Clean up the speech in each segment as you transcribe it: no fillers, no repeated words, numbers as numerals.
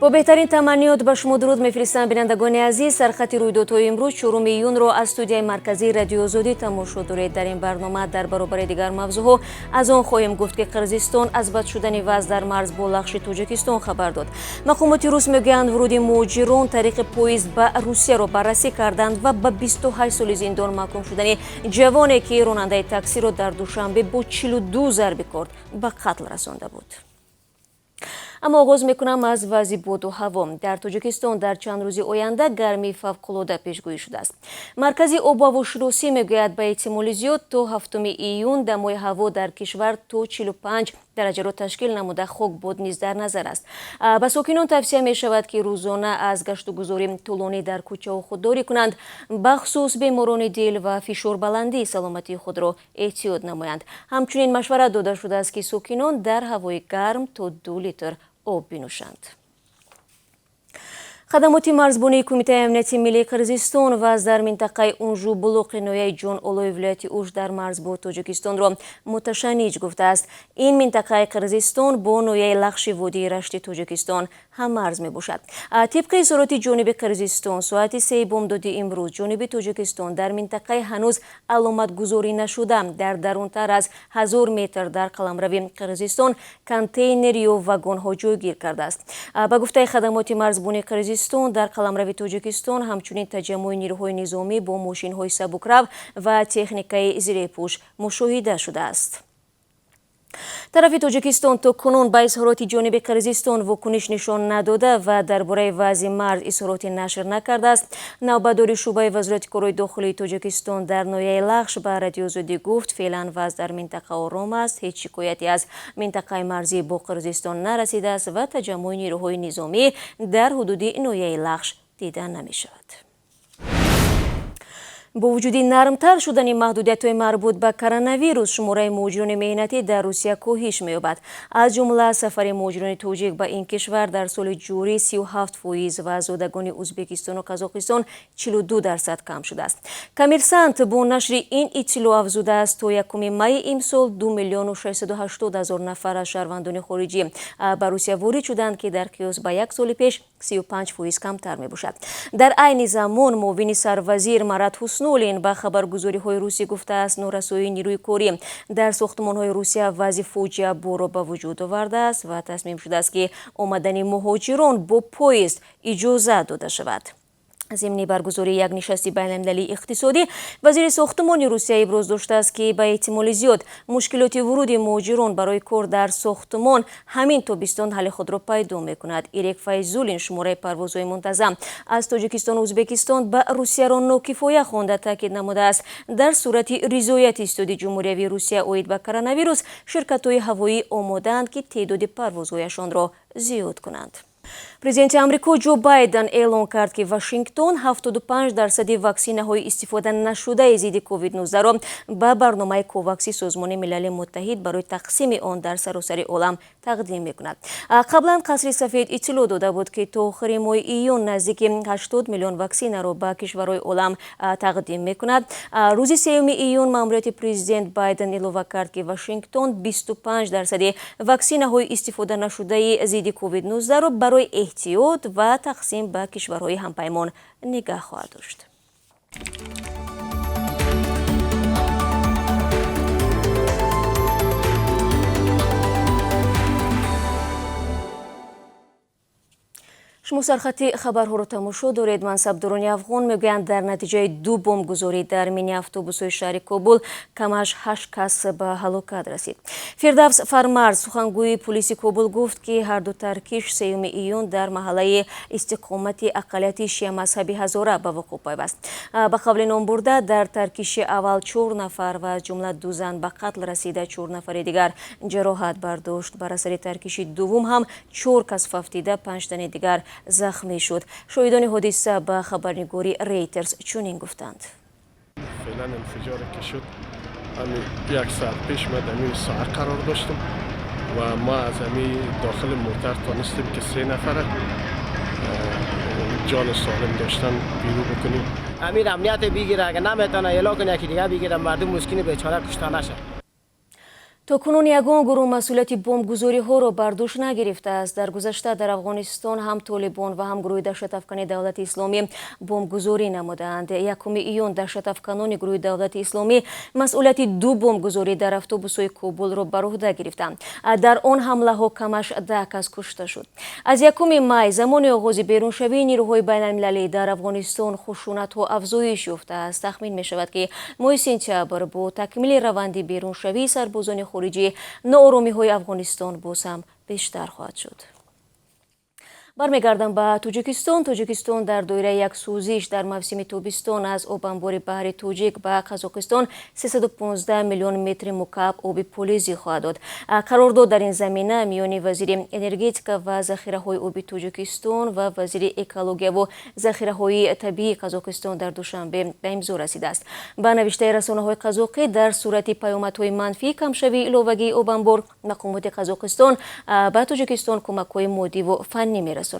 Бо беҳтарин таманниёт ба шумо дуруд мефиристам, бинандагони азиз. Сархати рӯйдодҳои имрӯз, 4 июнро аз студияи марказии Радиои Озодӣ тамошо доред. Дар ин барнома дар баробари дигар мавзӯъҳо аз он хоҳем гуфт, ки Қирғизистон аз бад шудани вазъ дар марз бо Лахши Тоҷикистон хабар дод. Мақомоти рус мегӯянд, вуруди муҳоҷирон тариқи поезд ба Русияро баррасӣ карданд ва ба 28 соли зиндон маҳкум шудани ҷавоне, ки ронандаи таксиро дар Душанбе бо 42 зарби корд ба қатл расонда буд. Аммо оғоз мекунам аз вазъи боду ҳаво. Дар Тоҷикистон дар чанд рӯзи оянда гармии фавқулода пешгӯӣ шудааст. Маркази обу ҳавошиносӣ мегӯяд, ба эҳтимоли зиёд то 7 июн дамои ҳаво дар кишвар то 45 дараҷаро ташкил намуда, хокбод низ дар назар аст. Ба сокинон тавсия мешавад, ки рӯзона аз гаштугузори тӯлонӣ дар кӯчаҳо худдорӣ кунанд. Бахусус беморони дил ва фишорбаландии саломатии худро эҳтиёт намоянд. Ҳамчунин машварат дода шудааст, ки сокинон дар ҳавои гарм то 2 литр об бинӯшанд. Хадамоти марзбонии Кумитаи амнияти миллии Қирғизистон вазъ дар минтақаи Унжу Булуқи ноҳияи Ҷон Олои вилояти Уш дар марз бо Тоҷикистонро муташанниҷ гуфтааст. Ин минтақаи Қирғизистон бо ноҳияи Лахши водии Рашти Тоҷикистон ҳаммарз мебошад. Тибқи изҳороти ҷониби Қирғизистон, соати 3 бомдоди имрӯз ҷониби Тоҷикистон дар минтақаи ҳанӯз аломатгузорӣ нашуда дар дарунтар аз 1000 метр дар қаламрави Қирғизистон контейнер ё вагонҳо ҷойгир кардааст. Ба гуфтаи хадамоти марзбонии Қирғизистон, дар қаламрави Тоҷикистон ҳамчунин таҷаммуи нирӯҳои низомӣ бо мошинҳои сабукрав ва техникаи зирепӯш мушоҳида шудааст. Тарафи Тоҷикистон то кунун ба изҳороти ҷониби Қирғизистон вокуниш нишон надода ва дар бораи вазъи марз изҳороти нашр накардааст. Навбатдори шӯъбаи Вазорати корҳои дохилии Тоҷикистон дар ноҳияи Лахш ба Радиои Озодӣ гуфт, феълан вазъ дар минтақа ором аст, ҳеҷ шикояте аз минтақаи марзӣ бо Қирғизистон нарасидааст ва таҷаммуи нирӯҳои низомӣ дар ҳудуди ноҳияи Лахш дида намешавад. Бо вуҷуди нармтар шудани маҳдудиятҳои марбут ба коронавирус, шумораи муҳоҷирони меҳнатӣ дар Русия коҳиш меёбад. Аз ҷумла сафари муҳоҷирони тоҷик ба ин кишвар дар соли ҷорӣ 37% ва зодагони Ӯзбекистону Қазоқистон 42% кам шудааст. Коммерсант бо нашри ин иттилоъ афзудааст, то 1 майи имсол 2 миллиону 680 ҳазор нафар аз шаҳрвандони хориҷӣ ба Русия ворид шуданд, ки дар қиёс ба як соли пеш 35% камтар мебошад. Дар айни замон муовини сарвазир Марат Ҳуснуллин ба хабаргузориҳои русӣ гуфтааст, норасоии нирӯи корӣ дар сохтмонҳои Русия вазъи фоҷиаборро ба вуҷуд овардааст ва тасмим шудааст, ки омадани муҳоҷирон бо поезд иҷозат дода шавад. Зимни баргузории як нишасти байналмилалии иқтисодӣ вазири сохтмони Русия иброз доштааст, ки ба эҳтимоли зиёд мушкилоти вуруди муҳоҷирон барои кор дар сохтмон ҳамин тобистон ҳалли худро пайдо мекунад. Ирек Файзуллин шумораи парвозҳои мунтазам аз Тоҷикистону Ӯзбекистон ба Русияро нокифоя хонда таъкид намудааст, дар сурати ризояти Иттиҳоди Ҷумҳуриявии Русия оид ба коронавирус ширкатҳои ҳавоӣ омодаанд, ки теъдоди парвозҳояшонро зиёд кунанд. Президенти Амрико Ҷо Байден эълон кард, ки Вашингтон 75% ваксинаҳои истифода нашудаи зидди COVID-19-ро ба барномаи Ковакси Созмони Милали Муттаҳид барои тақсими он дар саросари олам тақдим мекунад. Қаблан Қасри Сафед иттилоъ дода буд, ки то охири моҳи июн наздики 80 миллион ваксинаро ба кишварҳои олам тақдим мекунад. Рӯзи 3 июн маъмурияти президент Байден илова кард, ки Вашингтон 25% ваксинаҳои истифода нашудаи зидди COVID-19-ро барои эҳтиёт ва тақсим ба кишварҳои ҳампаймон нигаҳ хоҳад дошт. Шумо сархати хабарҳоро тамошо доред. Мансабдорони афғон мегӯянд, дар натиҷаи ду бомбгузорӣ дар мини автобусҳои шаҳри Кобул камаш 8 кас ба ҳалокат расид. Фирдавс Фармарз, сухангӯи пулиси Кобул, гуфт, ки ҳарду таркиш 3 июн дар маҳаллаи истиқомати ақаллияти шиамазҳаби Ҳазора ба вуқӯъ пайваст. Ба қавли номбурда, дар таркиши аввал 4 нафар ва аз ҷумла 2 зан ба қатл расида, 4 нафари дигар ҷароҳат бардошт. Бар асари таркиши дуввум ҳам 4 кас фавтида, 5 тани дигар захмӣ шуд. Шоҳидони ҳодиса ба хабарнигори Рейтерс чунин гуфтанд. Феълан инфиҷоре ки шуд, ҳамин як соат пеш ма дар ҳамин соҳа қарор доштам ва ма аз ҳамин дохили мотор тонистем, ки 3 нафара ҷони солим доштан بیرون بکنیم. امیر امنیت بگیره، اگه نمیتونه اعلام کنه یکی دیگه بگیره، مردم مسکین بیچاره کشته نشه. То кунун ягон гурӯҳ масъулияти бомбгузориҳоро бар дӯш нагирифтааст. Дар гузашта дар Афғонистон ҳам Толибон ва ҳам гурӯҳи даҳшатафкани Давлати Исломӣ бомбгузорӣ намудаанд. 1 июн даҳшатафканони гурӯҳи Давлати Исломӣ масъулияти 2 бомбгузорӣ дар автобусҳои Кобулро бар уҳда гирифтанд. Дар он ҳамлаҳо камаш 10 кас кушта шуд. Аз 1 май замони оғози беруншавии нирӯҳои байналмилалӣ дар Афғонистон хушунатҳо афзоиш ёфтааст. Тахмин мешавад, ки моҳи сентябр бо такмили раванди беруншавии сарбозони хориҷӣ нооромиҳои Афғонистон боз ҳам бештар хоҳад шуд. Бармегардам ба Тоҷикистон. Тоҷикистон дар доираи як сӯзиш дар мавсими тобистон аз обанбори баҳри Тоҷик ба Қазоқистон 315 миллион метри мукааб оби полизӣ хоҳад дод. Қарордод дар ин замина миёни вазири энергетика ва захираҳои оби Тоҷикистон ва вазири экологияву захираҳои табиии Қазоқистон дар Душанбе ба имзо расидааст. Ба навиштаи расонаҳои қазоқӣ, дар сурати паёмадҳои манфии камшавии иловагии обанбор мақомоти Қазоқистон ба Тоҷикистон кӯмакҳои моддиву фаннӣ мерасонанд.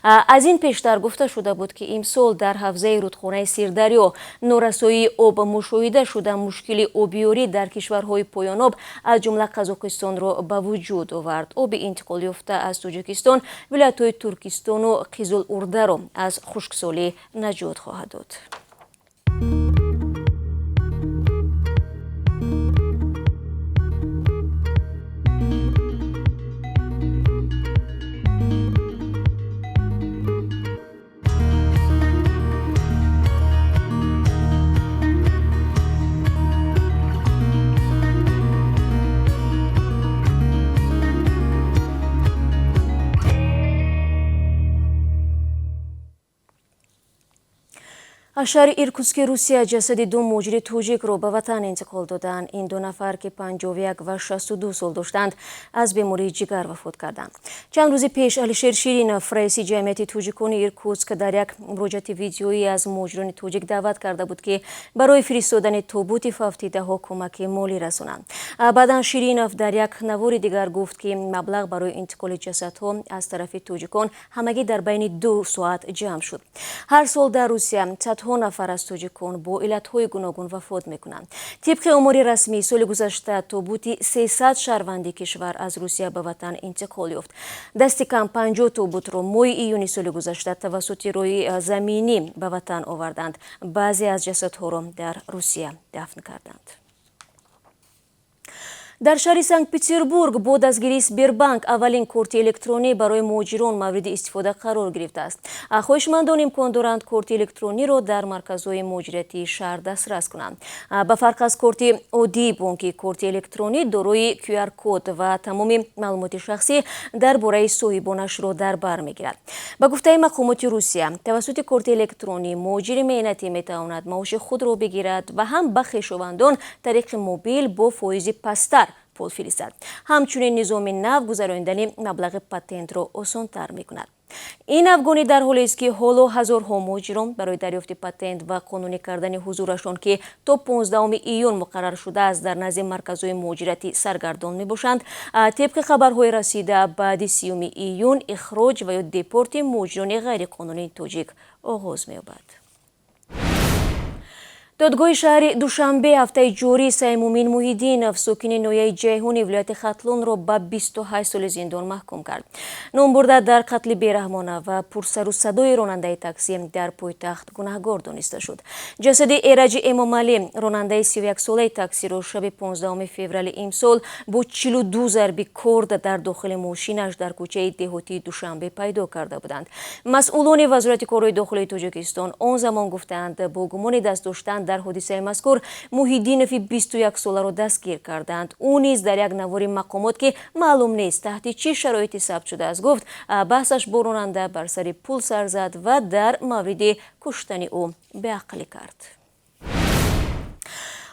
Аз ин пештар гуфта шуда буд, ки имсол дар ҳавзаи рудхонаи Сирдарё норасоии об мушоҳида шуда, мушкили обиёрӣ дар кишварҳои поёноб аз ҷумла Қазоқистонро ба вуҷуд овард. Оби интиқолёфта аз Тоҷикистон вилоятҳои Туркистону Қизилурдаро аз хушксолӣ наҷот хоҳад дод. Аз шаҳри Иркутски Русия ҷасади 2 муҳоҷири тоҷикро ба ватан интиқол доданд. Ин 2 нафар, ки 51 ва 62 сол доштанд, аз бемории ҷигар вафот карданд. Чанд рӯзи пеш Алишер Ширинов, раиси ҷамъияти тоҷикони Иркутск, дар як муроҷиати видеоӣ аз муҳоҷирони тоҷик даъват карда буд, ки барои фиристодани тобути фавтидаҳо кӯмаки молӣ расонанд. Баъдан Ширинов дар як навори дигар гуфт, ки маблағ барои интиқоли ҷасадҳо аз тарафи тоҷикон ҳамагӣ дар байни 2 соат ҷамъ шуд. Ҳар сол дар Русия садҳо нафар аз тоҷикон бо иллатҳои гуногун вафот мекунанд. Тибқи омори расмӣ, соли гузашта тобути 300 шаҳрванди кишвар аз Русия ба ватан интиқол ёфт. Дасти кам 50 тобутро моҳи июни соли гузашта тавассути роҳи заминӣ ба ватан оварданд. Баъзе аз ҷасадҳоро дар Русия дафн карданд. Дар шаҳри Санкт-Петербург бо дастгирии Сбербанк аввалин корти электронӣ барои муҳоҷирон мавриди истифода қарор гирифтааст. Хоҳишмандон имкон доранд корти электрониро дар марказҳои муҳоҷиратии шаҳр дастрас кунанд. Ба фарқ аз корти оддии бонкӣ, корти электронӣ дорои QR-код ва тамоми маълумоти шахсӣ дар бораи соҳибонашро дар бар мегирад. Ба гуфтаи мақомоти Русия, тавассути корти электронӣ муҳоҷири меҳнатӣ метавонад маоши худро бигирад ва ҳам ба хешовандон тариқи мобил бо фоизи пасттар пул фиристад. Ҳамчунин низоми нав гузаронидани маблағи патентро осонтар мекунад. Ин афгонӣ дар ҳолест, ки ҳоло ҳазорҳо муҳоҷирон барои дарёфти патент ва қонунӣ кардани ҳузурашон, ки то 15 июн муқаррар шудааст, дар назди марказҳои муҳоҷиратӣ саргардон мебошанд. Тибқи хабарҳои расида, баъди 30 июн ихроҷ ва ё депорти муҳоҷирони ғайриқонунии тоҷик оғоз меёбад. Додгоҳи шаҳри Душанбе ҳафтаи ҷорӣ Саймумин Муҳиддинов, сокини ноҳияи Ҷайҳуни вилояти Хатлонро ба 28 соли зиндон маҳкум кард. Номбурда дар қатли бераҳмона ва пурсару садои ронандаи таксӣ дар пойтахт гунаҳгор дониста шуд. Ҷасади Эраҷи Эмомалӣ, ронандаи 31-солаи таксиро шаби 15 феврали имсол бо 42 зарби корд дар дохили мошинаш дар кӯчаи деҳотии Душанбе пайдо карда буданд. Масъулони Вазорати корҳои дохилии Тоҷикистон он замон гуфтаанд, бо гумони даст доштан дар ҳодисаи мазкур Муҳиддинови 21-соларо дастгир карданд. Ӯ низ дар як навори мақомот, ки маълум нест таҳти чӣ шароите сабт шудааст, гуфт баҳсаш бо ронанда бар сари пул сар зад ва дар мавриди куштани ӯ беақлӣ кард.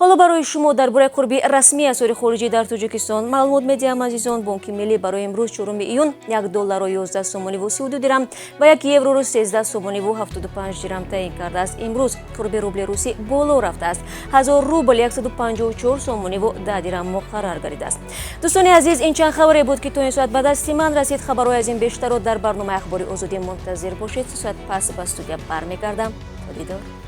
Ҳоло барои шумо дар бораи қурби расмии асъори хориҷӣ дар Тоҷикистон маълумот медиҳам. Азизон, Бонки Миллӣ барои имрӯз 4 июн 1 долларро 11 сомонӣ ва 32 дирам ва 1 евроро 13 сомонӣ ва 75 дирам таъин кардааст. Имрӯз қурби рубли русӣ боло рафтааст. 1000 рубл 154 сомонӣ ва 10 дирам муқаррар гардидааст. Дӯстони азиз, ин чанд хабаре буд, ки то ин соат ба дасти ман расид. Хабарҳои аз ин бештарро дар барномаи Ахбори Озодӣ мунтазир бошед. 3 соат пас ба студия бармегардам. То дидор.